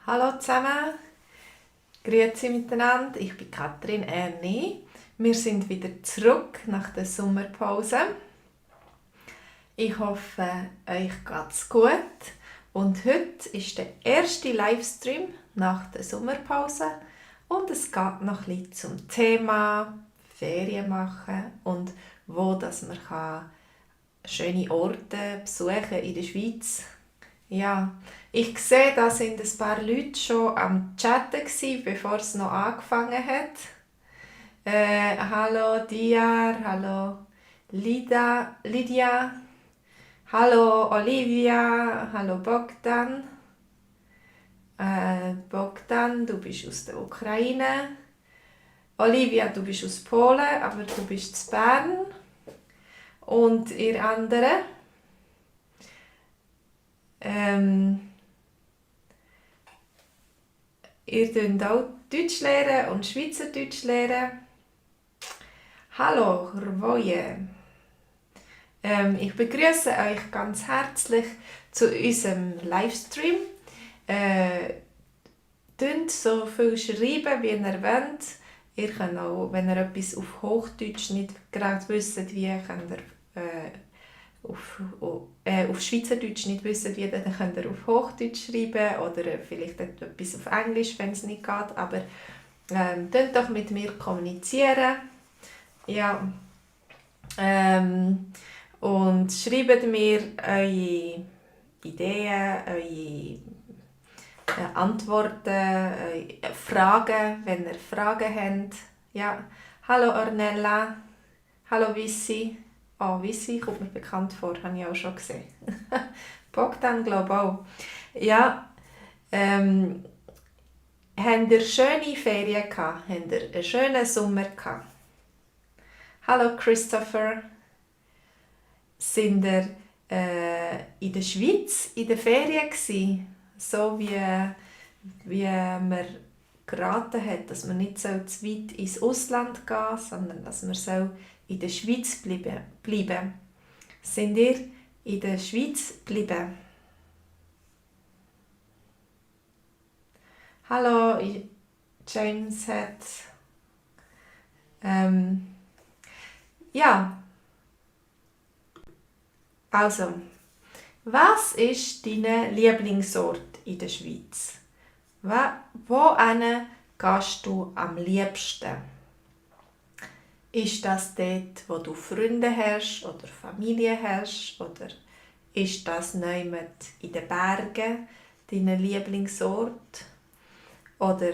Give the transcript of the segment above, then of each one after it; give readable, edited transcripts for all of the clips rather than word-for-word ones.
Hallo zusammen, grüezi miteinander. Ich bin Katrin Erni. Wir sind wieder zurück nach der Sommerpause. Ich hoffe, euch geht's gut. Und heute ist der erste Livestream nach der Sommerpause. Und es geht noch ein bisschen zum Thema Ferien machen und wo dass man schöne Orte besuchen in der Schweiz. Ja, ich sehe, da sind ein paar Leute schon am Chatten gsi, bevor es noch angefangen hat. Hallo Diar, hallo Lydia, hallo Olivia, hallo Bogdan. Bogdan, du bist aus der Ukraine. Olivia, du bist aus Polen, aber du bist zu Bern. Und ihr anderen? Ihr lernt auch Deutsch lernen und Schweizerdeutsch lernen. Hallo, Rvoje. Ich begrüße euch ganz herzlich zu unserem Livestream. Tönt so viel schreiben, wie ihr wollt. Ihr könnt auch, wenn ihr etwas auf Hochdeutsch nicht gerade wisst, wie, könnt ihr auf Schweizerdeutsch nicht wissen, wie, dann könnt ihr auf Hochdeutsch schreiben oder vielleicht etwas auf Englisch, wenn es nicht geht. Aber könnt doch mit mir kommunizieren. Ja. Und schreibt mir eure Ideen, eure Antworten, eure Fragen, wenn ihr Fragen habt. Ja. Hallo Ornella, hallo Vissi. Oh, Vissi kommt mir bekannt vor, habe ich auch schon gesehen. Bogdan glaube ich auch. Ja, habt ihr schöne Ferien gehabt? Habt ihr einen schönen Sommer gehabt? Hallo Christopher. Sind ihr in der Schweiz in der Ferien gewesen? So wie man geraten hat, dass man nicht so zu weit ins Ausland gehen, sondern dass man so in der Schweiz bleiben. Sind ihr in der Schweiz geblieben? Hallo, James hat ja, also, was ist dein Lieblingsort in der Schweiz? Wohin gehst du am liebsten? Ist das dort, wo du Freunde hast oder Familie hast? Oder ist das jemand in den Bergen, dein Lieblingsort? Oder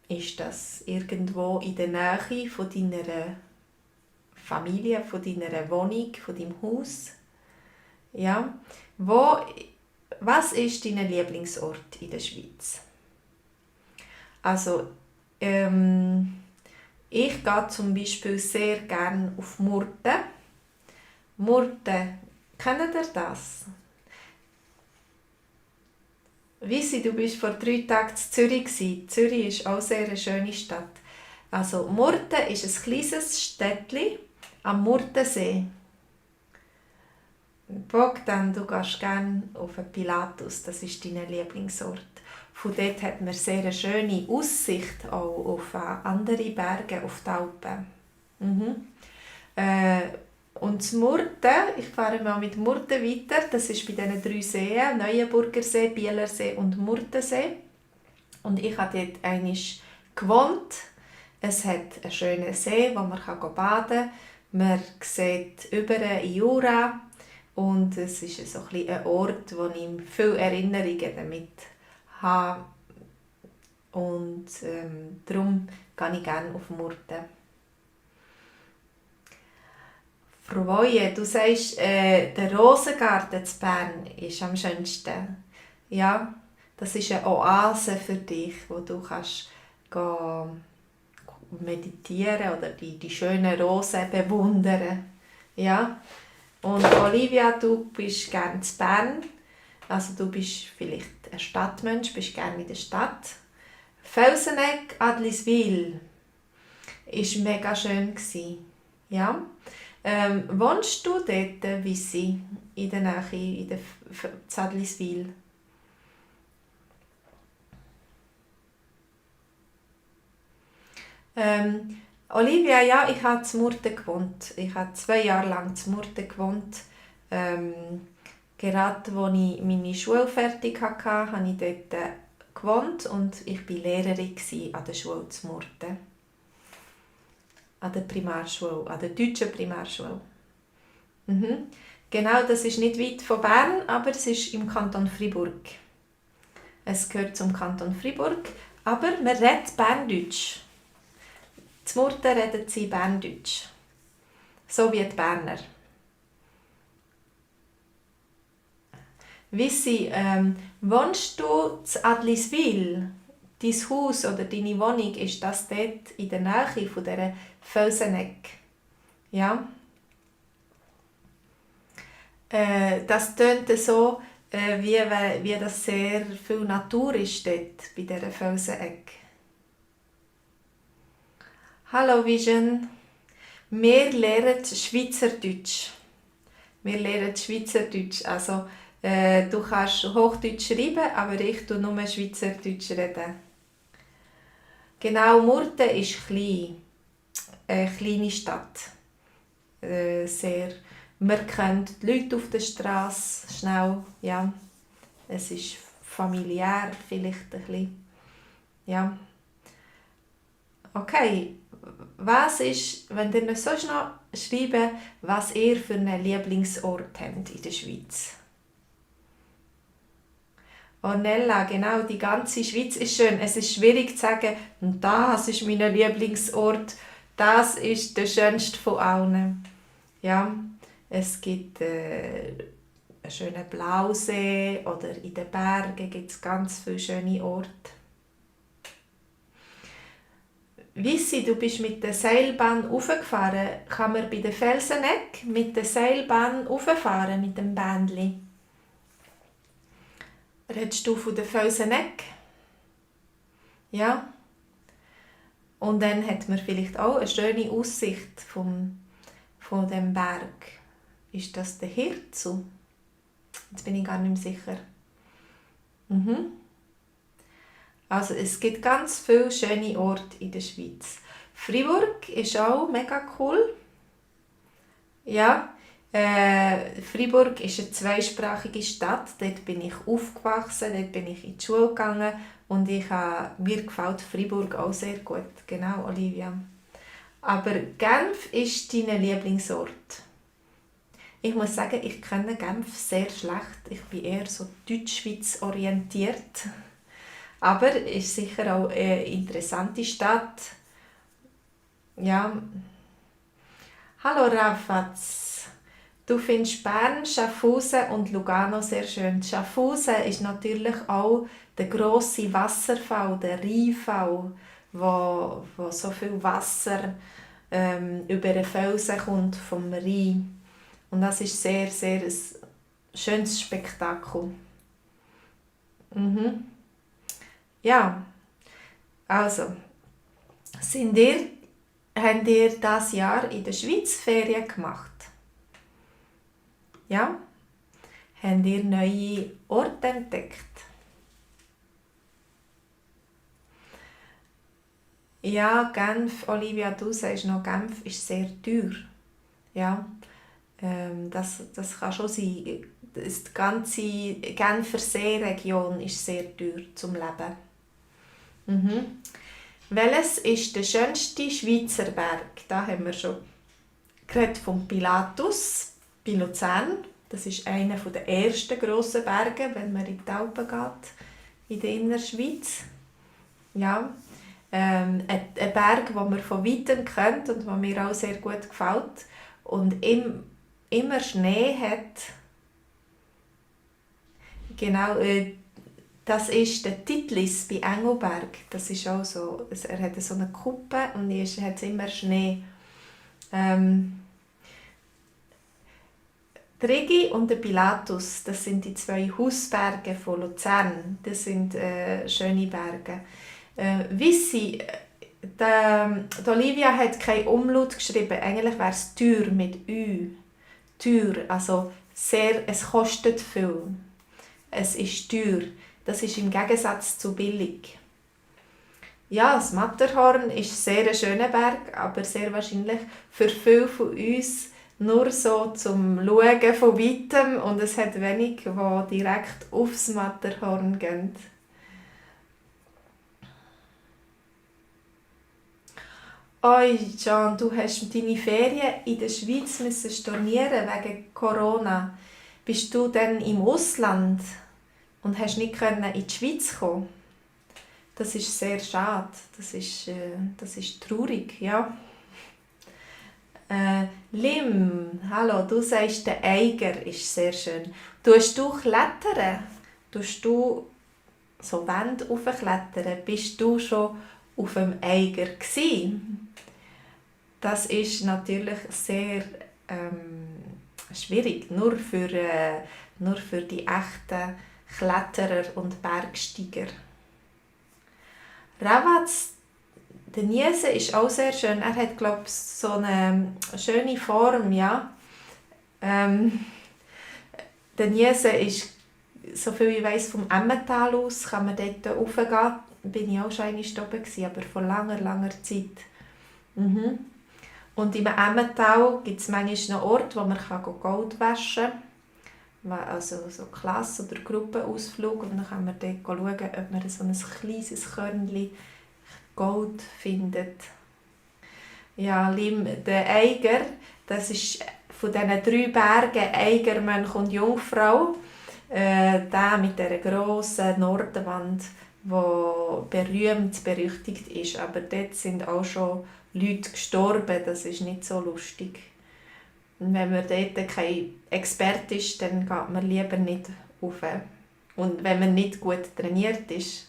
ist das irgendwo in der Nähe von deiner Familie, von deiner Wohnung, von deinem Haus? Ja. Was ist dein Lieblingsort in der Schweiz? Also, ich gehe zum Beispiel sehr gerne auf Murten. Murten, kennt ihr das? Wissi, du bist vor 3 Tagen in Zürich gewesen. Zürich ist auch sehr eine schöne Stadt. Also Murten ist ein kleines Städtchen am Murtensee. Bogdan, du gehst gerne auf den Pilatus, das ist dein Lieblingsort. Von dort hat man sehr eine schöne Aussicht auch auf andere Berge, auf die Alpen. Und das Murten, ich fahre mal mit Murten weiter, das ist bei diesen 3 Seen, Neuenburgersee, Bielersee und Murtensee. Und ich habe dort einmal gewohnt. Es hat einen schönen See, wo man baden kann. Man sieht über den Jura. Und es ist so ein Ort, wo ich viele Erinnerungen damit habe. Und darum gehe ich gerne auf Murten. Frau Woje, du sagst, der Rosengarten zu Bern ist am schönsten. Ja, das ist eine Oase für dich, wo du kannst meditieren oder die schönen Rosen bewundern. Ja. Und Olivia, du bist gerne in Bern. Also du bist vielleicht ein Stadtmensch, bist gerne in der Stadt. Felsenegg, Adliswil war mega schön. Ja. Wohnst du dort, Wissi, in der Nähe, in Adliswil? Olivia, ja, ich habe in Murten gewohnt. Ich habe 2 Jahre lang in Murten gewohnt. Gerade als ich meine Schule fertig hatte, habe ich dort gewohnt und ich war Lehrerin an der Schule in Murten. An der Primarschule, an der deutschen Primarschule. Mhm. Genau, das ist nicht weit von Bern, aber es ist im Kanton Freiburg. Es gehört zum Kanton Freiburg, aber man redet Berndeutsch. In Murten reden sie Berndeutsch. So wie die Berner. Wissi, wohnst du in Adliswil? Dein Haus oder deine Wohnung, ist das dort in der Nähe von dieser Felsenecke? Ja? Das tönt so, wie das sehr viel Natur ist dort, bei dieser Felsenecke. Hallo Vision, wir lernen Schweizerdeutsch. Wir lernen Schweizerdeutsch, also du kannst Hochdeutsch schreiben, aber ich rede nur Schweizerdeutsch reden. Genau, Murten ist klein, eine kleine Stadt. Sehr, man kennt die Leute auf der Straße schnell, ja. Es ist familiär vielleicht ein bisschen, ja. Okay, was ist, wenn ihr uns sonst noch schreiben, was ihr für einen Lieblingsort habt in der Schweiz? Ornella, genau, die ganze Schweiz ist schön. Es ist schwierig zu sagen, das ist mein Lieblingsort, das ist der schönste von allen. Ja, es gibt einen schönen Blausee oder in den Bergen gibt es ganz viele schöne Orte. Wissi, du bist mit der Seilbahn raufgefahren. Kann man bei der Felsenecke mit der Seilbahn rauffahren, mit dem Bändli? Redest du von der Felsenecke? Ja. Und dann hat man vielleicht auch eine schöne Aussicht von dem Berg. Ist das der Hirzu? Jetzt bin ich gar nicht mehr sicher. Also es gibt ganz viele schöne Orte in der Schweiz. Freiburg ist auch mega cool. Ja, Freiburg ist eine zweisprachige Stadt. Dort bin ich aufgewachsen, dort bin ich in die Schule gegangen und mir gefällt Freiburg auch sehr gut. Genau, Olivia. Aber Genf ist dein Lieblingsort. Ich muss sagen, ich kenne Genf sehr schlecht. Ich bin eher so Deutschschweiz orientiert. Aber es ist sicher auch eine interessante Stadt. Ja. Hallo Rafatz. Du findest Bern, Schaffhausen und Lugano sehr schön. Schaffhausen ist natürlich auch der grosse Wasserfall, der Rheinfall, wo so viel Wasser über den Felsen kommt vom Rhein. Und das ist sehr, sehr ein schönes Spektakel. Ja, also, habt ihr dieses Jahr in der Schweiz Ferien gemacht? Ja? Habt ihr neue Orte entdeckt? Ja, Genf, Olivia, du sagst noch, Genf ist sehr teuer. Ja, das kann schon sein. Die ganze Genfer Seeregion ist sehr teuer zum Leben. Welches ist der schönste Schweizer Berg? Da haben wir schon geredet vom Pilatus bei Luzern. Das ist einer der ersten grossen Berge, wenn man in die Alpen geht, in der Innerschweiz. Ja, ein Berg, den man von Weitem kennt und der mir auch sehr gut gefällt und immer Schnee hat. Genau, das ist der Titlis bei Engelberg. Das ist auch so, er hat so eine Kuppe und er hat immer Schnee. Die Rigi und der Pilatus, das sind die 2 Hausberge von Luzern. Das sind schöne Berge. Wissi, die Olivia hat kein Umlaut geschrieben. Eigentlich wäre es Tür mit Ü. Tür, also sehr, es kostet viel. Es ist teuer. Das ist im Gegensatz zu billig. Ja, das Matterhorn ist sehr ein schöner Berg, aber sehr wahrscheinlich für viele von uns nur so zum Schauen von Weitem und es hat wenig, die direkt aufs Matterhorn gehen. Oi, Can, du hast deine Ferien in der Schweiz müssen stornieren wegen Corona. Bist du dann im Ausland und hast nicht können in die Schweiz kommen? Das ist sehr schade. Das ist traurig, ja. Lim, hallo, du sagst, der Eiger ist sehr schön. Tust du klettern? Tust du so Wände hochklettern? Bist du schon auf dem Eiger gsi? Das ist natürlich sehr schwierig, nur für die echten Kletterer und Bergsteiger. Ravaz, der Niese ist auch sehr schön. Er hat, glaube ich, so eine schöne Form, ja. Der Niese ist, soviel ich weiss, vom Emmental aus, kann man dort raufgehen. Bin ich auch schon einmal oben gewesen, aber vor langer, langer Zeit. Mhm. Und im Emmental gibt es manchmal noch Orte, wo man Gold waschen kann. Also so Klasse- oder Gruppenausflug. Und dann kann man dort schauen, ob man so ein kleines Körnchen Gold findet. Ja, Lim, der Eiger, das ist von diesen 3 Bergen, Eiger, Mönch und Jungfrau, der mit dieser grossen Nordwand, die berühmt, berüchtigt ist. Aber dort sind auch schon Leute gestorben, das ist nicht so lustig. Und wenn man dort kein Experte ist, dann geht man lieber nicht rauf. Und wenn man nicht gut trainiert ist.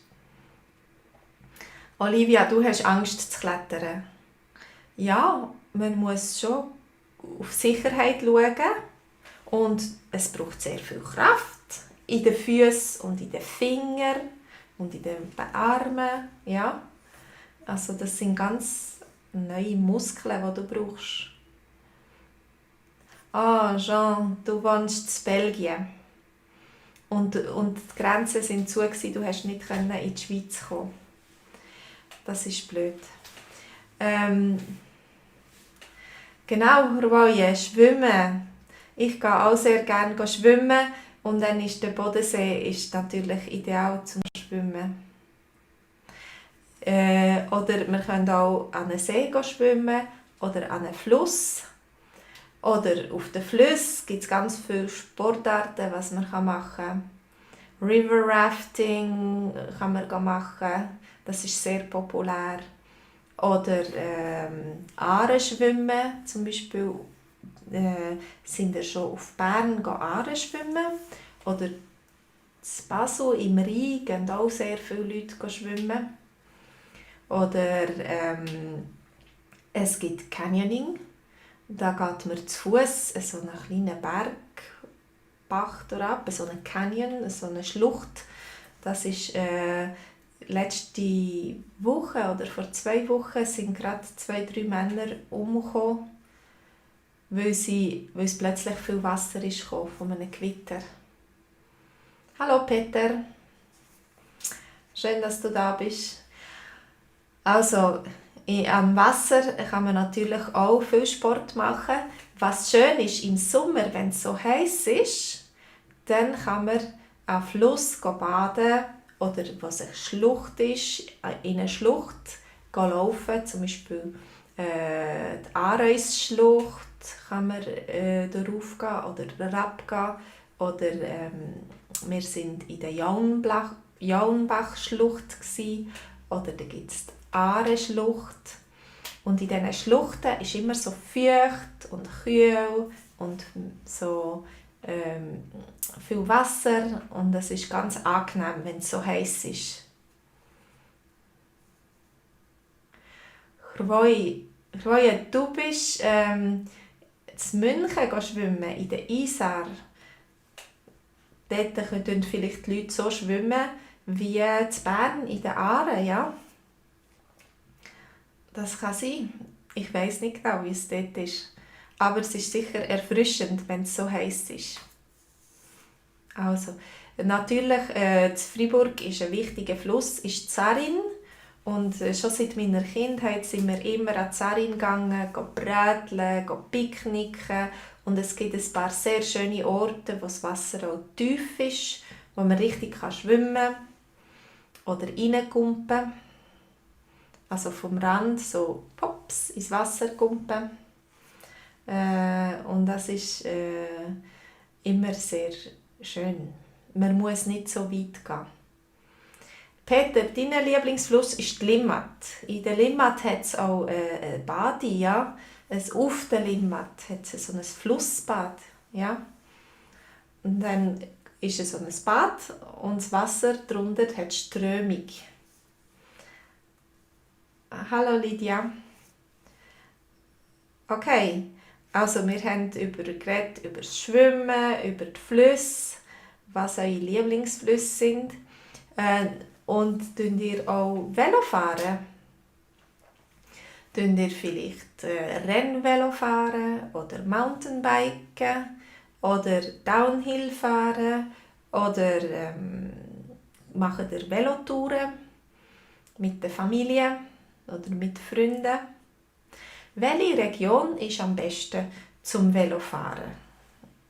Olivia, du hast Angst zu klettern. Ja, man muss schon auf Sicherheit schauen und es braucht sehr viel Kraft in den Füßen und in den Fingern und in den Armen. Ja. Also das sind ganz neue Muskeln, die du brauchst. Ah, Jean, du wohnst in Belgien und die Grenzen sind zu, du hast nicht in die Schweiz kommen. Das ist blöd. Genau, Roye, schwimmen. Ich gehe auch sehr gerne schwimmen und dann ist der Bodensee ist natürlich ideal zum Schwimmen. Oder wir können auch an einen See schwimmen oder an einen Fluss. Oder auf den Flüssen gibt es ganz viele Sportarten, was man machen kann. River Rafting kann man machen, das ist sehr populär. Oder Aare schwimmen, zum Beispiel sind wir schon auf Bern Aare schwimmen. Oder in Basel im Rhein gehen auch sehr viele Leute schwimmen. Oder es gibt Canyoning. Da geht man zu Fuß so einen kleinen Bergbach ab, so einen Canyon, so eine Schlucht. Das ist letzte Woche oder vor 2 Wochen sind gerade 2, 3 Männer umgekommen, weil es plötzlich viel Wasser ist von einem Gewitter. Hallo Peter, schön, dass du da bist. Also, am Wasser kann man natürlich auch viel Sport machen. Was schön ist, im Sommer, wenn es so heiß ist, dann kann man am Fluss baden oder wo es eine Schlucht ist, in eine Schlucht laufen. Zum Beispiel die Areis-Schlucht kann man darauf gehen oder herabgehen. Oder wir waren in der Jaunbach-Schlucht oder da gibt es die Aare-Schlucht. Und in diesen Schluchten ist immer so feucht und kühl und so viel Wasser und es ist ganz angenehm, wenn es so heiß ist. Roy, du bist in München schwimmen, in der Isar. Dort können vielleicht die Leute so schwimmen wie in Bern in der Aare, ja? Das kann sein. Ich weiss nicht genau, wie es dort ist. Aber es ist sicher erfrischend, wenn es so heiß ist. Also, natürlich, in Freiburg ist ein wichtiger Fluss, ist die Sarin. Und schon seit meiner Kindheit sind wir immer an die Sarin gegangen, bräteln, picknicken. Und es gibt ein paar sehr schöne Orte, wo das Wasser auch tief ist, wo man richtig schwimmen kann oder reingumpen. Also vom Rand so pops ins Wasser gumpen. Und das ist immer sehr schön. Man muss nicht so weit gehen. Peter, dein Lieblingsfluss ist die Limmat. In der Limmat hat es auch ein Bad, ja. Auf der Limmat hat es so ein Flussbad. Ja. Und dann ist es so ein Bad und das Wasser darunter hat Strömung. Hallo Lydia. Okay, also wir haben geredet über das Schwimmen, über die Flüsse, was eure Lieblingsflüsse sind. Und tun ihr auch Velo fahren? Tun ihr vielleicht Rennvelo fahren oder Mountainbiken oder Downhill fahren oder macht ihr Velotouren mit der Familie oder mit Freunden? Welche Region ist am besten zum Velofahren?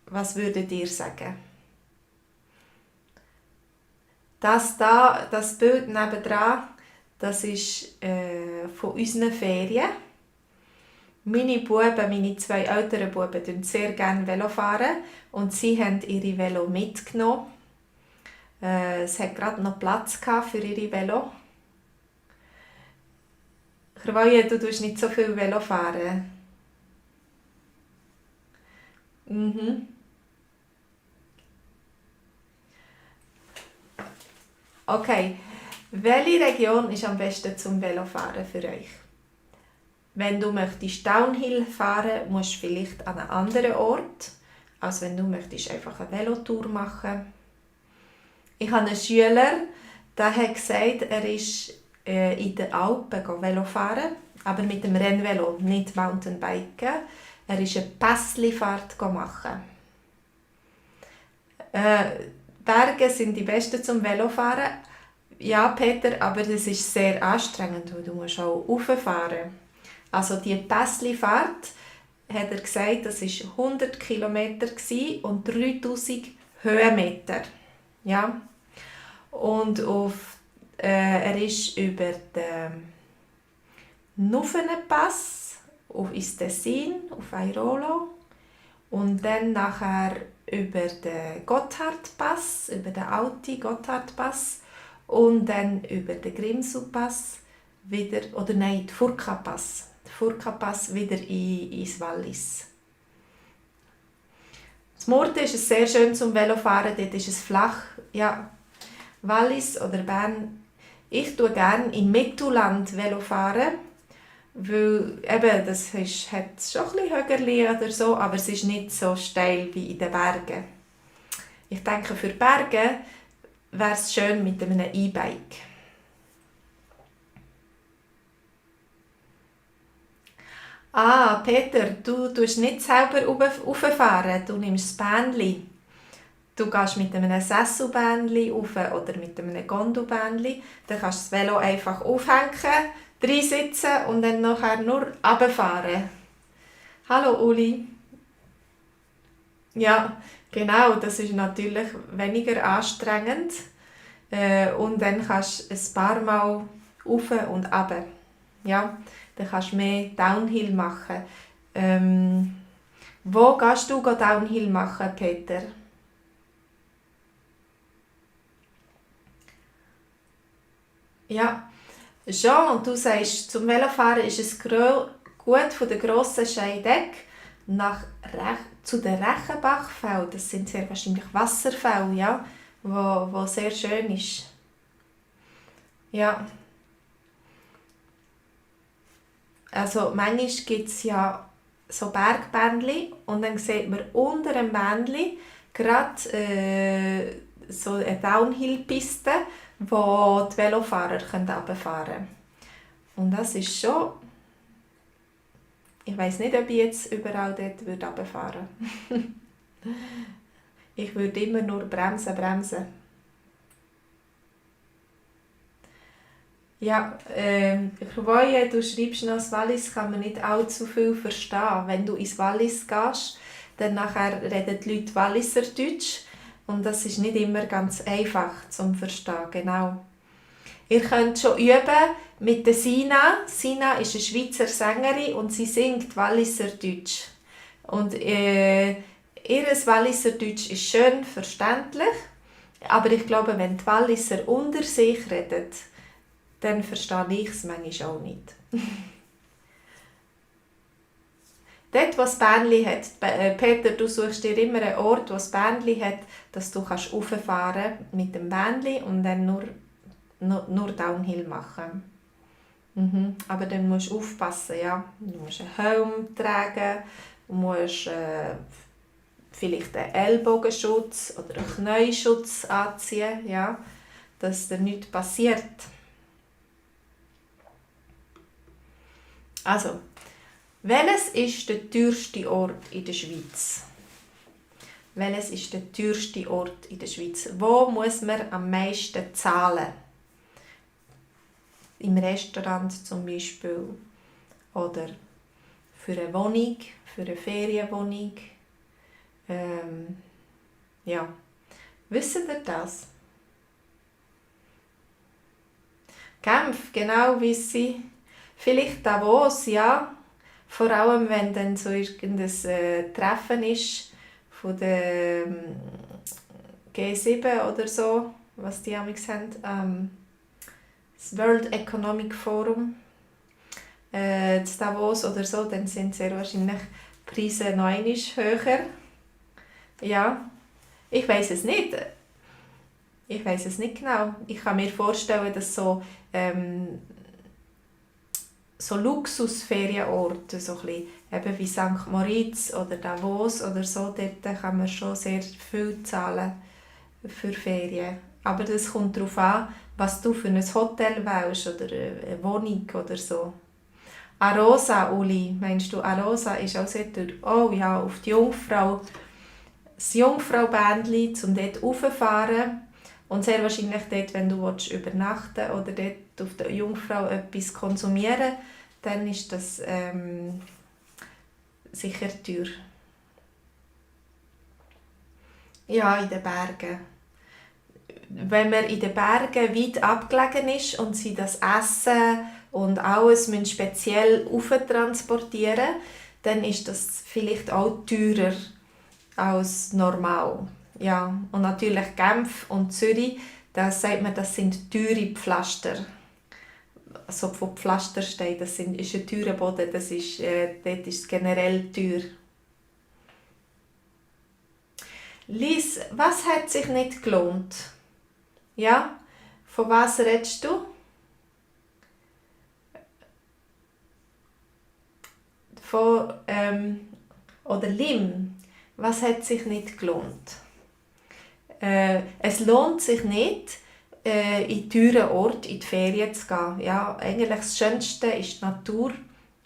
Was würdet ihr sagen? Das Bild nebendran, das ist von unseren Ferien. Meine 2 älteren Buben fahren sehr gerne Velo fahren und sie haben ihre Velo mitgenommen. Es hat gerade noch Platz für ihre Velo. Chroje, du tust nicht so viel Velo fahren. Mhm. Okay, welche Region ist am besten zum Velofahren für euch? Wenn du möchtest Downhill fahren, musst du vielleicht an einen anderen Ort, als wenn du möchtest einfach eine Velotour machen. Ich habe einen Schüler, der hat gesagt, er ist in den Alpen Velo fahren, aber mit dem Rennvelo, nicht Mountainbiken. Er ist eine Pässlifahrt machen. Berge sind die besten zum Velofahren. Ja, Peter, aber das ist sehr anstrengend, weil du musst auch rauffahren. Also die Pässlifahrt, hat er gesagt, das war 100 Kilometer und 3000 Höhenmeter. Ja. Und er ist über den Nuffenenpass ins Tessin, auf Airolo. Und dann nachher über den Gotthardpass, über den alten Gotthardpass und dann über den Grimselpass wieder, oder nein, den Furka-Pass. Den Furka-Pass wieder ins Wallis. Das Murten ist sehr schön zum Velofahren, dort ist es flach. Ja, Wallis oder Bern. Ich tue gerne im Mittelland Velofahren, weil eben, hat schon ein bisschen Hügel oder so, aber es ist nicht so steil wie in den Bergen. Ich denke, für Berge wäre es schön mit einem E-Bike. Ah, Peter, du tust nicht selber rauffahren, du nimmst das Bändchen. Du gehst mit einem Sesselbändchen rauf oder mit einem Gondelbändchen. Dann kannst du das Velo einfach aufhängen, reinsitzen und dann nachher nur runterfahren. Hallo Uli. Ja, genau, das ist natürlich weniger anstrengend. Und dann kannst du ein paar Mal rauf und runter. Ja, dann kannst du mehr Downhill machen. Wo gehst du Downhill machen, Peter? Ja, schon. Und du sagst, zum Velofahren ist es gut von der grossen Scheideck zu den Rechenbachfällen. Das sind sehr wahrscheinlich Wasserfälle, ja, wo sehr schön ist. Ja, also manchmal gibt es ja so Bergbändchen und dann sieht man unter dem Bändchen gerade so eine Downhill-Piste, wo die Velofahrer runterfahren können. Und das ist schon... Ich weiss nicht, ob ich jetzt überall dort runterfahren würde. Ich würde immer nur bremsen. Ja, Chwoje, du schreibst noch, das Wallis kann man nicht allzu viel verstehen. Wenn du ins Wallis gehst, dann nachher reden die Leute Walliserdeutsch und das ist nicht immer ganz einfach zum Verstehen, genau. Ihr könnt schon üben mit der Sina. Sina ist eine Schweizer Sängerin und sie singt Walliserdeutsch. Und ihr Walliserdeutsch ist schön verständlich, aber ich glaube, wenn die Walliser unter sich reden, dann verstehe ich es manchmal auch nicht. Dort, wo das Bähnli hat, Peter, du suchst dir immer einen Ort, wo das Bähnli hat, dass du rauffahren kannst mit dem Bähnli und dann nur Downhill machen. Aber dann musst du aufpassen, ja. Du musst einen Helm tragen, du musst vielleicht einen Ellbogenschutz oder einen Knieschutz anziehen, ja, dass dir nichts passiert. Also, welches ist der teuerste Ort in der Schweiz? Welches ist der teuerste Ort in der Schweiz? Wo muss man am meisten zahlen? Im Restaurant zum Beispiel oder für eine Wohnung, für eine Ferienwohnung. Ja, wisst ihr das? Genf, genau wie sie. Vielleicht Davos, ja. Vor allem, wenn dann so irgendein Treffen ist von der G7 oder so, was die amigs haben. Das World Economic Forum. Das Davos oder so, dann sind sehr wahrscheinlich die Preise noch einmal höher. Ja, ich weiß es nicht. Ich weiß es nicht genau. Ich kann mir vorstellen, dass so Luxusferienorte, so eben wie St. Moritz oder Davos oder so, dort kann man schon sehr viel zahlen für Ferien. Aber das kommt darauf an, was du für ein Hotel wählst oder eine Wohnung oder so. Arosa, Uli, meinst du, Arosa ist auch sehr teuer? Oh ja, auf die Jungfrau, das Jungfrau-Bändli, um dort raufzufahren. Und sehr wahrscheinlich dort, wenn du übernachten oder dort auf der Jungfrau etwas konsumieren, dann ist das sicher teuer. Ja, in den Bergen. Wenn man in den Bergen weit abgelegen ist und sie das Essen und alles speziell transportieren, dann ist das vielleicht auch teurer als normal. Ja, und natürlich Genf und Zürich, da sagt man, das sind teure Pflaster. Also von Pflaster steht, ist ein teurer Boden, dort ist es generell teuer. Lies, was hat sich nicht gelohnt? Ja, von was redest du? Von, oder Lim, was hat sich nicht gelohnt? Es lohnt sich nicht, in teuren Orten in die Ferien zu gehen. Ja, eigentlich das Schönste ist die Natur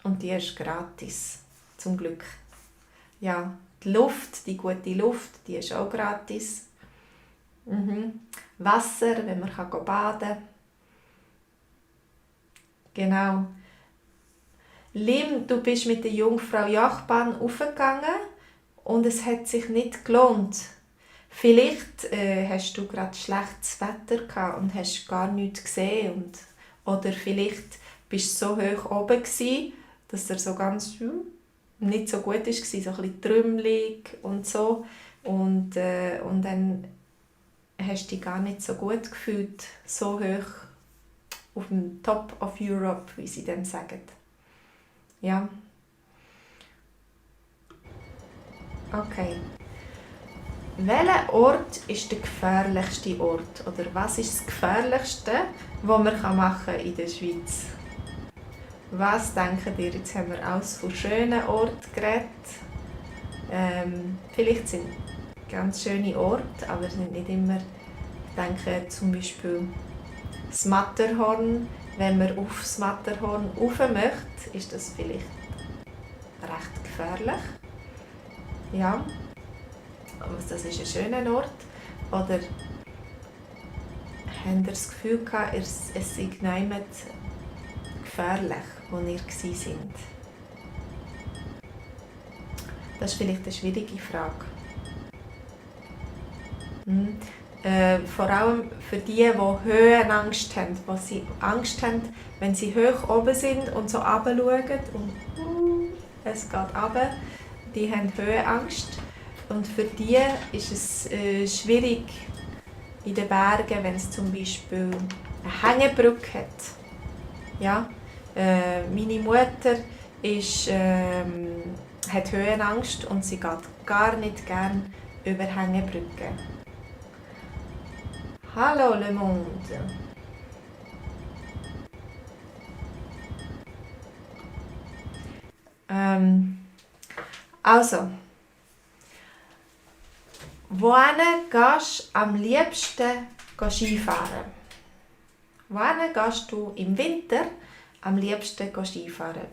und die ist gratis, zum Glück. Ja, die Luft, die gute Luft, die ist auch gratis. Wasser, wenn man baden kann. Genau. Lim, du bist mit der Jungfrau Jochbahn raufgegangen und es hat sich nicht gelohnt. Vielleicht hast du gerade schlechtes Wetter gehabt und hast gar nichts gesehen. Oder vielleicht bist du so hoch oben gewesen, dass er so ganz nicht so gut war, so ein bisschen trümmelig und so. Und dann hast du dich gar nicht so gut gefühlt, so hoch auf dem Top of Europe, wie sie dann sagen. Ja. Okay. Welcher Ort ist der gefährlichste Ort? Oder was ist das Gefährlichste, was man machen kann in der Schweiz? Was denkt ihr? Jetzt haben wir alles von schönen Orten geredet. Vielleicht sind ganz schöne Orte, aber sind nicht immer. Ich denke zum Beispiel das Matterhorn. Wenn man aufs Matterhorn rauf möchte, ist das vielleicht recht gefährlich. Ja. Aber das ist ein schöner Ort. Oder Habt ihr das Gefühl gehabt, es sei nicht gefährlich, wo ihr seid? Das ist vielleicht eine schwierige Frage. Vor allem für die Höhenangst haben, wo sie Angst haben, wenn sie hoch oben sind und so runterschauen und es geht runter, die haben Höhenangst. Und für die ist es schwierig in den Bergen, wenn es zum Beispiel eine Hängebrücke hat. Ja? Meine Mutter hat Höhenangst und sie geht gar nicht gerne über Hängebrücken. Hallo Le Monde! Also, wohin gehst du am liebsten Skifahren? Wohin gehst du im Winter am liebsten Skifahren?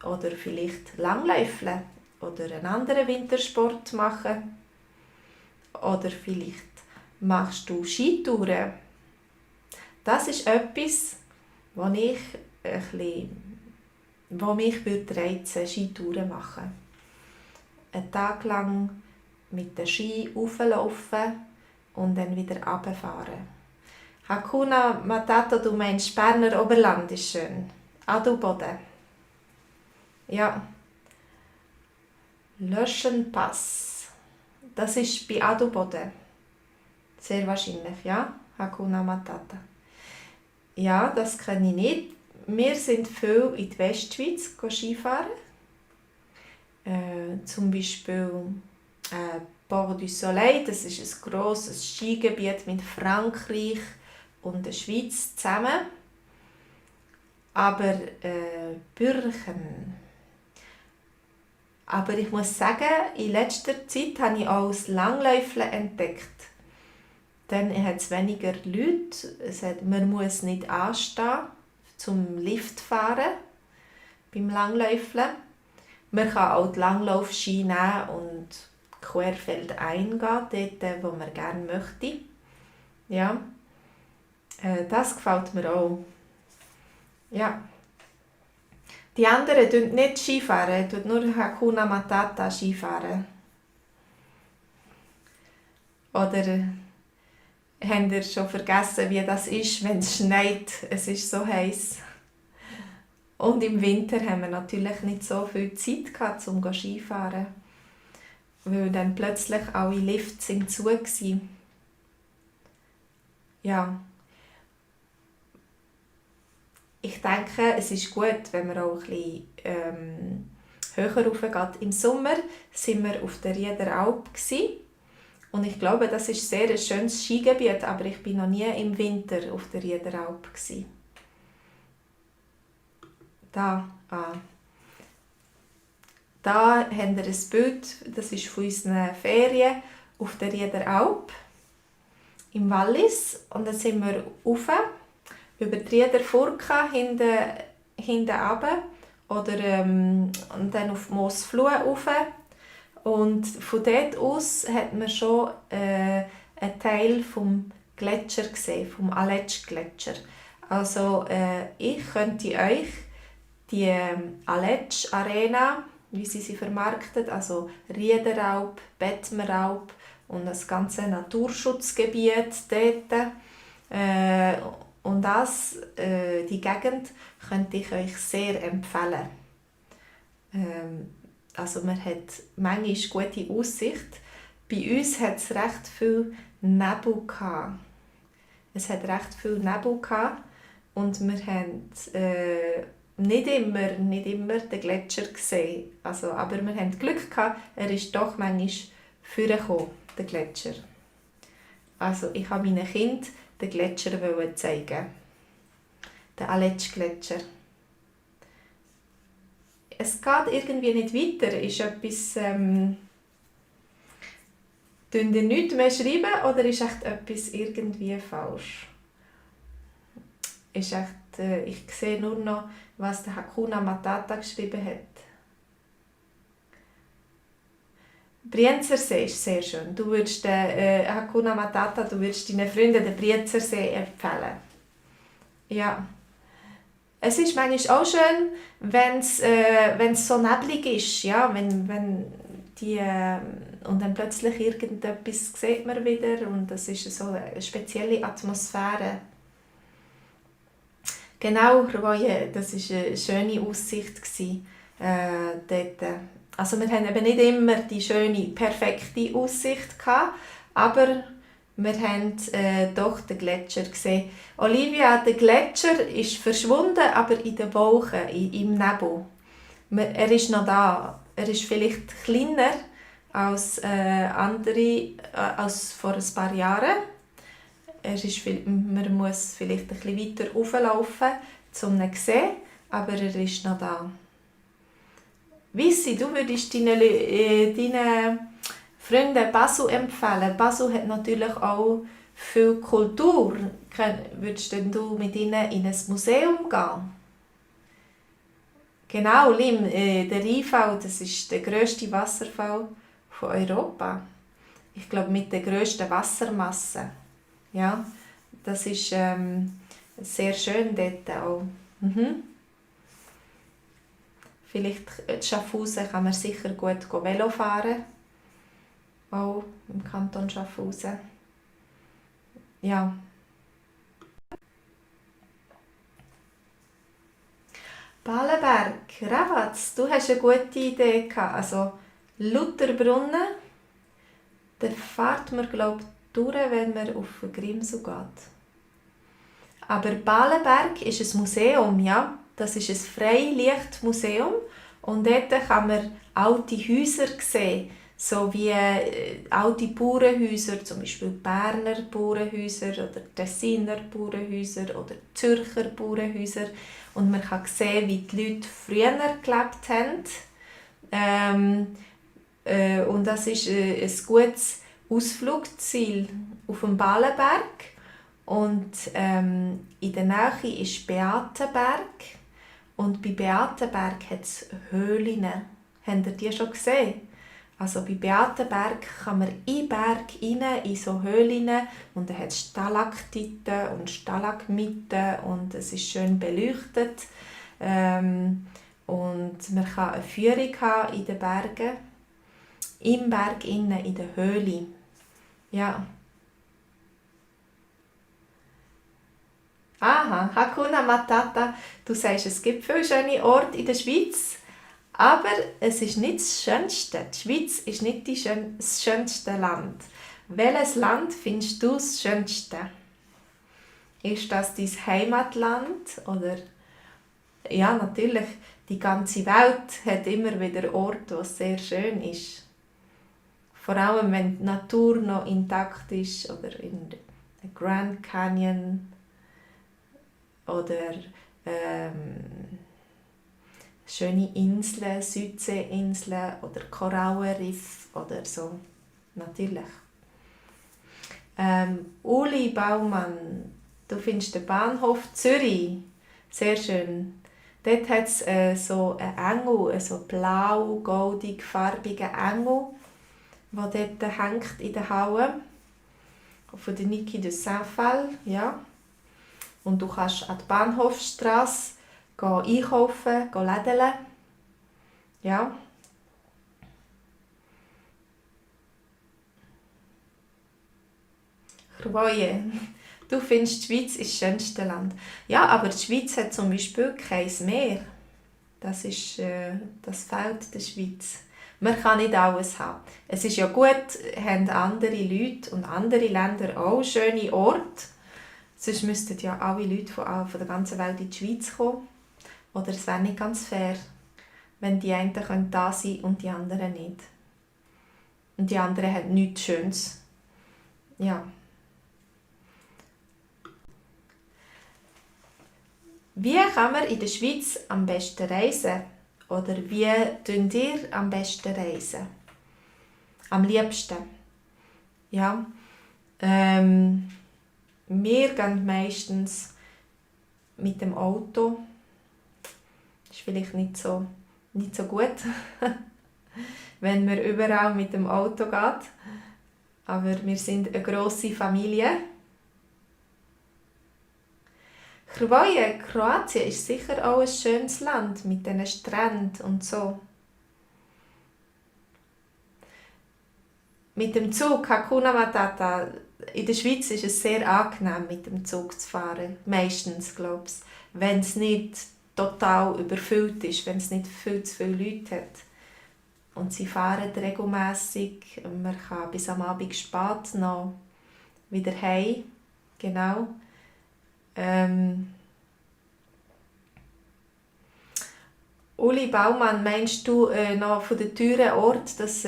Oder vielleicht Langläufeln oder einen anderen Wintersport machen? Oder vielleicht machst du Skitouren? Das ist etwas, wo mich reizen, Skitouren machen. Einen Tag lang mit den Ski rauflaufen und dann wieder runterfahren. Hakuna Matata, du meinst Berner Oberland ist schön. Adelboden. Ja. Löschenpass. Das ist bei Adelboden. Sehr wahrscheinlich, ja. Hakuna Matata. Ja, das kenne ich nicht. Wir sind viel in der Westschweiz Skifahren. Zum Beispiel Port du Soleil, das ist ein grosses Skigebiet mit Frankreich und der Schweiz zusammen. Aber Bürchen. Aber ich muss sagen, in letzter Zeit habe ich auch das Langläufeln entdeckt. Dann hat es weniger Leute, man muss nicht anstehen zum Lift fahren beim Langläufeln. Man kann auch die Langlaufski nehmen und querfeldein gehen, dort, wo man gerne möchte. Ja, das gefällt mir auch. Ja. Die anderen fahren nicht Skifahren, nur Hakuna Matata Skifahren. Oder habt ihr schon vergessen, wie das ist, wenn es schneit? Es ist so heiß. Und im Winter haben wir natürlich nicht so viel Zeit gehabt, um Skifahren. Weil dann plötzlich alle Lifts sind zu waren. Ja. Ich denke, es ist gut, wenn man auch ein bisschen höher rauf geht. Im Sommer waren wir auf der Riederalp. Und ich glaube, das ist sehr ein schönes Skigebiet, aber ich war noch nie im Winter auf der Riederalp. Da haben wir ein Bild, das ist von unseren Ferien auf der Riederalp im Wallis. Und dann sind wir rauf, über die Riederfurka hinten runter und dann auf die Moosflur rauf. Und von dort aus hat man schon einen Teil vom Gletscher gesehen, vom Aletsch-Gletscher. Also ich könnte euch die Aletsch-Arena, wie sie vermarktet, also Riederalp, Bettmeralp und das ganze Naturschutzgebiet dort. Und die Gegend könnte ich euch sehr empfehlen. Also man hat manchmal gute Aussicht. Bei uns hat es recht viel Nebel gehabt. Es hat recht viel Nebel gehabt und wir haben nicht immer den Gletscher gesehen. Also, aber wir hatten Glück gehabt, er ist doch manchmal vorgekommen, der Gletscher. Also ich wollte meinen Kindern den Gletscher zeigen. Den Aletsch-Gletscher. Es geht irgendwie nicht weiter. Ist etwas... Schreiben ihr nichts mehr schreiben oder ist echt etwas irgendwie falsch? Ist echt, ich sehe nur noch, was der Hakuna Matata geschrieben hat. Brienzersee ist sehr schön. Du würdest Hakuna Matata, du würdest deinen Freunden den Brienzersee empfehlen. Ja. Es ist manchmal auch schön, wenn's so neblig ist, ja, wenn die, und dann plötzlich irgendetwas sieht man wieder und das ist so eine spezielle Atmosphäre. Genau, Roye, das war eine schöne Aussicht dort. Also wir haben eben nicht immer die schöne, perfekte Aussicht gehabt, aber wir haben doch den Gletscher gesehen. Olivia, der Gletscher ist verschwunden, aber in den Wolken, im Nebel. Er ist noch da. Er ist vielleicht kleiner als als vor ein paar Jahren. Man muss vielleicht ein bisschen weiter hochlaufen, um ihn zu sehen, aber er ist noch da. Wissi, du würdest deinen Freunden Basel empfehlen. Basel hat natürlich auch viel Kultur. Würdest du mit ihnen in ein Museum gehen? Genau, Lim, der Rheinfall, das ist der grösste Wasserfall von Europa. Ich glaube, mit der grössten Wassermasse. Ja, das ist sehr schön dort auch. Mhm. Vielleicht in Schaffhausen kann man sicher gut Velo fahren. Auch im Kanton Schaffhausen. Ja. Ballenberg, Ravatz, du hast eine gute Idee gehabt. Also Lutherbrunnen, da fährt man glaube ich durch, wenn man auf den Grimsel geht. Aber Ballenberg ist ein Museum, ja. Das ist ein Freilichtmuseum und dort kann man alte Häuser sehen, so wie alte Bauernhäuser, zum Beispiel Berner Bauernhäuser oder Tessiner Bauernhäuser oder Zürcher Bauernhäuser. Und man kann sehen, wie die Leute früher gelebt haben. Und das ist ein gutes Ausflugsziel auf dem Ballenberg. Und in der Nähe ist Beatenberg. Und bei Beatenberg hat es Höhlen. Habt ihr die schon gesehen? Also bei Beatenberg kann man in den Berg rein, in so Höhlen. Und da hat es Stalaktiten und Stalagmiten. Und es ist schön beleuchtet. Und man kann eine Führung haben in den Bergen. Im Berg innen, in der Höhle. Ja. Aha, Hakuna Matata. Du sagst, es gibt viele schöne Orte in der Schweiz, aber es ist nicht das Schönste. Die Schweiz ist nicht das schönste Land. Welches Land findest du das Schönste? Ist das dein Heimatland? Oder ja, natürlich, die ganze Welt hat immer wieder Orte, wo es sehr schön ist. Vor allem, wenn die Natur noch intakt ist oder in der Grand Canyon oder schöne Inseln, Südseeinseln oder Korallenriff oder so. Natürlich. Uli Baumann, du findest den Bahnhof Zürich sehr schön. Dort hat es so einen Engel, so blau-goldig farbigen Engel, der dort hängt in der Halle von der Niki de Saint-Phal. Ja. Und du kannst an die Bahnhofstrasse einkaufen, lädeln. Ja. Chroje, du findest, die Schweiz ist das schönste Land. Ja, aber die Schweiz hat zum Beispiel kein Meer. Das fehlt der Schweiz. Man kann nicht alles haben. Es ist ja gut, haben andere Leute und andere Länder auch schöne Orte. Sonst müssten ja alle Leute von der ganzen Welt in die Schweiz kommen. Oder es wäre nicht ganz fair, wenn die einen da sein können und die anderen nicht. Und die anderen haben nichts Schönes. Ja. Wie kann man in der Schweiz am besten reisen? Oder wie reist ihr am besten reisen? Am liebsten? Ja. Wir gehen meistens mit dem Auto. Das ist vielleicht nicht so gut. wenn man überall mit dem Auto geht. Aber wir sind eine grosse Familie. Kroatien ist sicher auch ein schönes Land mit diesen Stränden und so. Mit dem Zug, Hakuna Matata, in der Schweiz ist es sehr angenehm, mit dem Zug zu fahren. Meistens, glaube ich. Wenn es nicht total überfüllt ist, wenn es nicht viel zu viele Leute hat. Und sie fahren regelmässig. Man kann bis am Abend spät noch wieder heim. Genau. Uli Baumann, meinst du noch von den teuren Ort, dass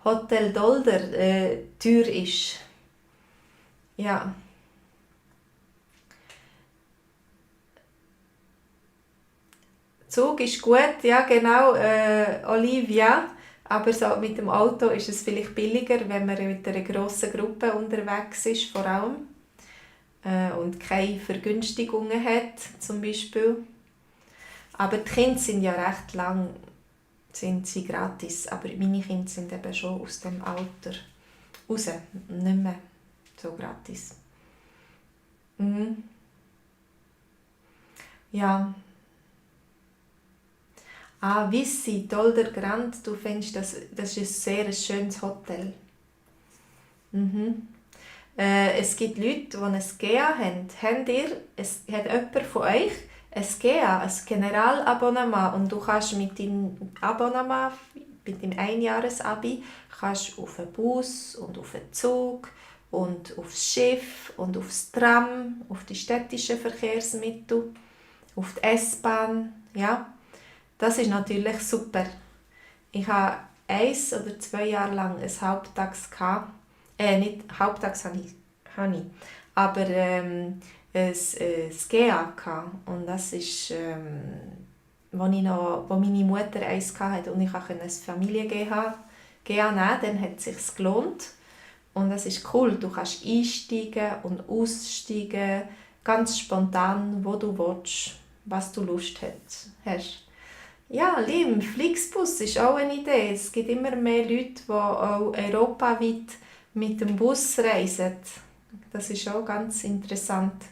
Hotel Dolder teuer ist? Ja. Zug ist gut, ja genau, Olivia. Aber so mit dem Auto ist es vielleicht billiger, wenn man mit einer grossen Gruppe unterwegs ist, vor allem. Und keine Vergünstigungen hat, zum Beispiel. Aber die Kinder sind ja recht lang sind sie gratis. Aber meine Kinder sind eben schon aus dem Alter raus, nicht mehr so gratis. Mhm. Ja. Vissi, Dolder Grand, du findest, das ist ein sehr schönes Hotel. Mhm. Es gibt Leute, die ein GEA haben. Hat jemand von euch ein GEA, ein Generalabonnement? Und du kannst mit deinem Abonnement, mit deinem Einjahresabi, kannst auf den Bus und auf den Zug und aufs Schiff und aufs Tram, auf die städtischen Verkehrsmittel, auf die S-Bahn. Ja, das ist natürlich super. Ich habe 1 oder 2 Jahre lang ein Halbtags gehabt. Nicht Halbtags habe ich, aber ein GEA gehabt. Und das ist, wo meine Mutter eins hatte und ich konnte ein Familien-GEA nehmen, dann hat es sich gelohnt. Und das ist cool, du kannst einsteigen und aussteigen, ganz spontan, wo du willst, was du Lust hast. Ja, Lim, Flixbus ist auch eine Idee. Es gibt immer mehr Leute, die auch europaweit mit dem Bus reisen. Das ist auch ganz interessant,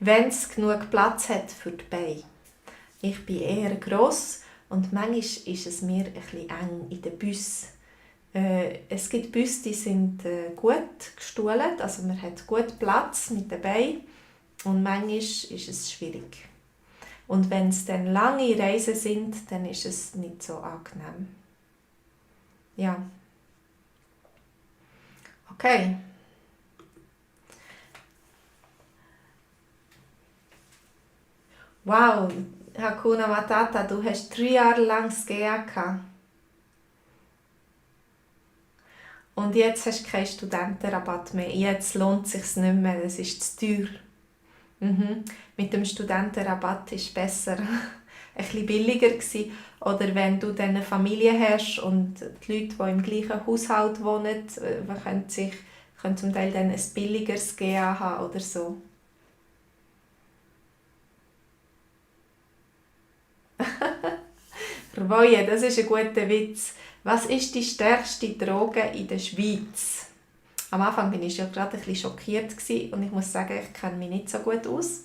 wenn es genug Platz hat für die Beine. Ich bin eher gross und manchmal ist es mir ein bisschen eng in den Bussen. Es gibt Busse, die sind gut gestuhlt, also man hat gut Platz mit den Beinen und manchmal ist es schwierig. Und wenn es dann lange Reisen sind, dann ist es nicht so angenehm. Ja. Okay. Wow, Hakuna Matata, du hast 3 Jahre lang das GEA gehabt. Und jetzt hast du keinen Studentenrabatt mehr. Jetzt lohnt es sich nicht mehr, das ist zu teuer. Mhm. Mit dem Studentenrabatt ist es besser, ein bisschen billiger gewesen. Oder wenn du dann eine Familie hast und die Leute, die im gleichen Haushalt wohnen, können zum Teil dann ein billigeres GEA haben oder so. Revoie, das ist ein guter Witz. Was ist die stärkste Droge in der Schweiz? Am Anfang war ich ja gerade ein bisschen schockiert und ich muss sagen, ich kenne mich nicht so gut aus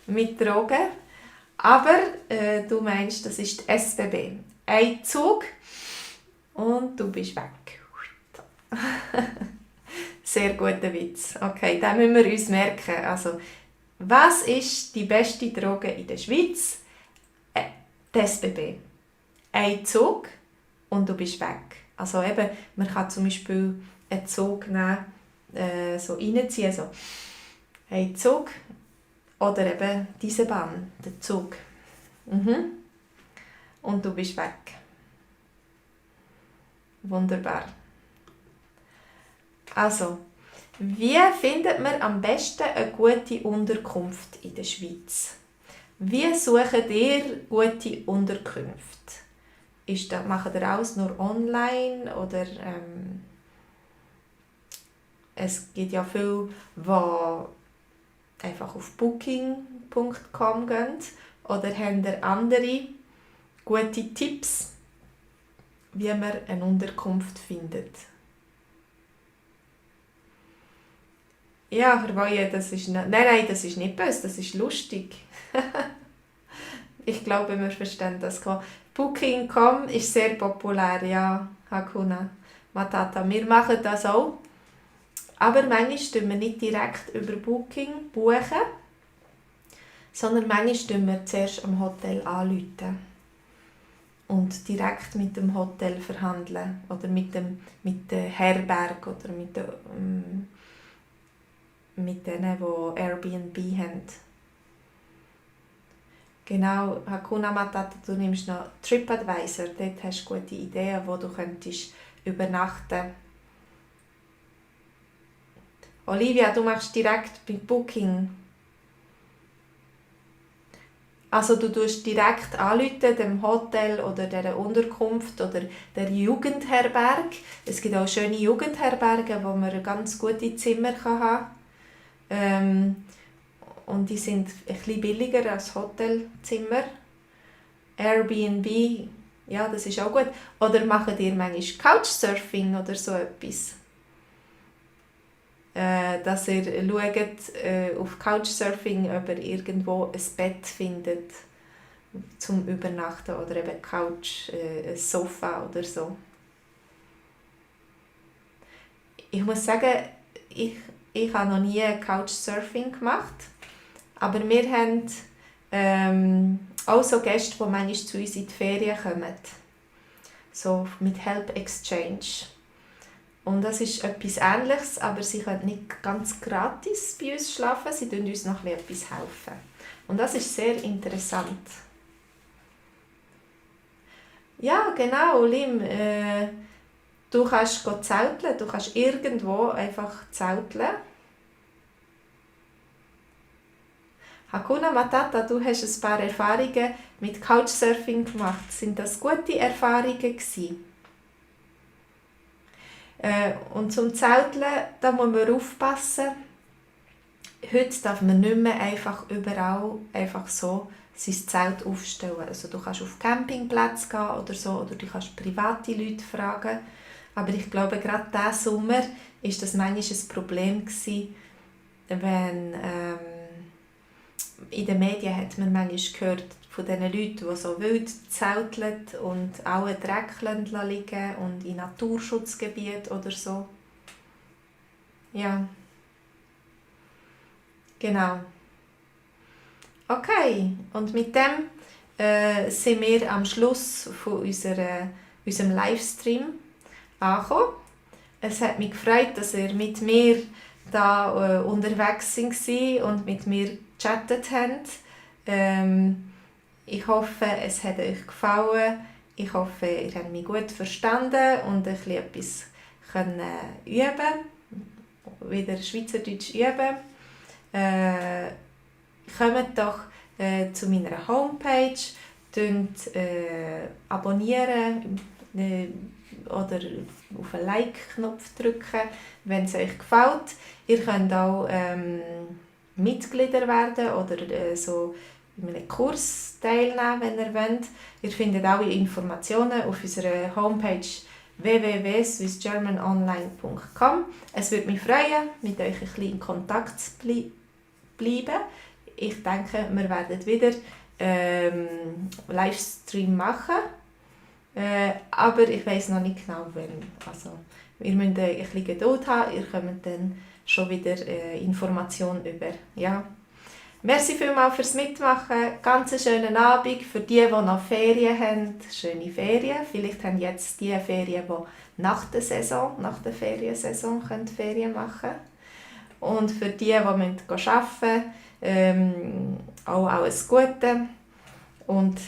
mit Drogen. Aber du meinst, das ist die SBB. Ein Zug und du bist weg. Sehr guter Witz. Okay, den müssen wir uns merken. Also, was ist die beste Droge in der Schweiz? Die SBB. Ein Zug und du bist weg. Also eben, man kann zum Beispiel einen Zug nehmen, so reinziehen, so ein Zug oder eben diese Bahn, der Zug. Mhm. Und du bist weg. Wunderbar. Also, wie findet man am besten eine gute Unterkunft in der Schweiz? Wie sucht ihr gute Unterkünfte? Macht ihr alles nur online oder es gibt ja viele, die einfach auf booking.com gehen oder habt ihr andere gute Tipps, wie man eine Unterkunft findet. Ja, Verweilen, das ist nein, das ist nicht böse, das ist lustig. Ich glaube, wir verstehen das. Booking.com ist sehr populär, ja, Hakuna Matata. Wir machen das auch. Aber manchmal tun wir nicht direkt über Booking buchen, sondern manchmal tun wir zuerst am Hotel anrufen und direkt mit dem Hotel verhandeln oder mit der Herberge oder mit denen, die Airbnb haben. Genau, Hakuna Matata, du nimmst noch TripAdvisor, dort hast du gute Ideen, wo du könntest übernachten. Olivia, du machst direkt mit Booking. Also du tust direkt anrufen, dem Hotel oder der Unterkunft oder der Jugendherberge. Es gibt auch schöne Jugendherbergen, wo man ganz gute Zimmer haben kann. Und die sind ein bisschen billiger als Hotelzimmer. Airbnb, ja, das ist auch gut. Oder macht ihr manchmal Couchsurfing oder so etwas? Dass ihr schaut auf Couchsurfing, ob ihr irgendwo ein Bett findet zum Übernachten oder eben Couch, ein Sofa oder so. Ich muss sagen, ich habe noch nie Couchsurfing gemacht, aber wir haben auch so Gäste, die manchmal zu uns in die Ferien kommen. So mit Help Exchange. Und das ist etwas Ähnliches, aber sie können nicht ganz gratis bei uns schlafen, sie helfen uns noch etwas helfen. Und das ist sehr interessant. Ja, genau, Lim, du kannst zelteln, du kannst irgendwo einfach zelteln. Hakuna Matata, du hast ein paar Erfahrungen mit Couchsurfing gemacht. Sind das gute Erfahrungen gewesen? Und zum Zelteln, da muss man aufpassen. Heute darf man nicht mehr einfach überall einfach so sein Zelt aufstellen. Also du kannst auf Campingplätze gehen oder so, oder du kannst private Leute fragen. Aber ich glaube, gerade diesen Sommer war das manchmal ein Problem gewesen, wenn in den Medien hat man manchmal gehört von diesen Leuten, die so wild zelteln und auch einen Dreck liegen und in Naturschutzgebieten oder so. Ja, genau. Okay, und mit dem sind wir am Schluss von unserem Livestream angekommen. Es hat mich gefreut, dass ihr mit mir da unterwegs waren und mit mir gechattet habt. Ich hoffe, es hat euch gefallen. Ich hoffe, ihr habt mich gut verstanden und ein bisschen etwas üben, wieder Schweizerdeutsch üben. Kommt doch zu meiner Homepage, abonnieren oder auf den Like-Knopf drücken, wenn es euch gefällt. Ihr könnt auch Mitglieder werden oder so in einem Kurs teilnehmen, wenn ihr wollt. Ihr findet alle Informationen auf unserer Homepage www.swissgermanonline.com. Es würde mich freuen, mit euch ein bisschen in Kontakt zu bleiben. Ich denke, wir werden wieder Livestream machen. Aber ich weiss noch nicht genau, wann. Also, ihr müsst ein bisschen Geduld haben, ihr bekommt dann schon wieder Informationen über. Ja. Merci vielmals fürs Mitmachen. Ganz einen schönen Abend für die noch Ferien haben. Schöne Ferien. Vielleicht haben jetzt die Ferien, die nach der Feriensaison Ferien machen können. Und für die arbeiten müssen, auch alles Gute und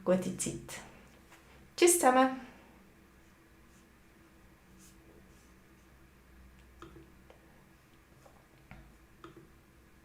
gute Zeit. Tschüss zusammen.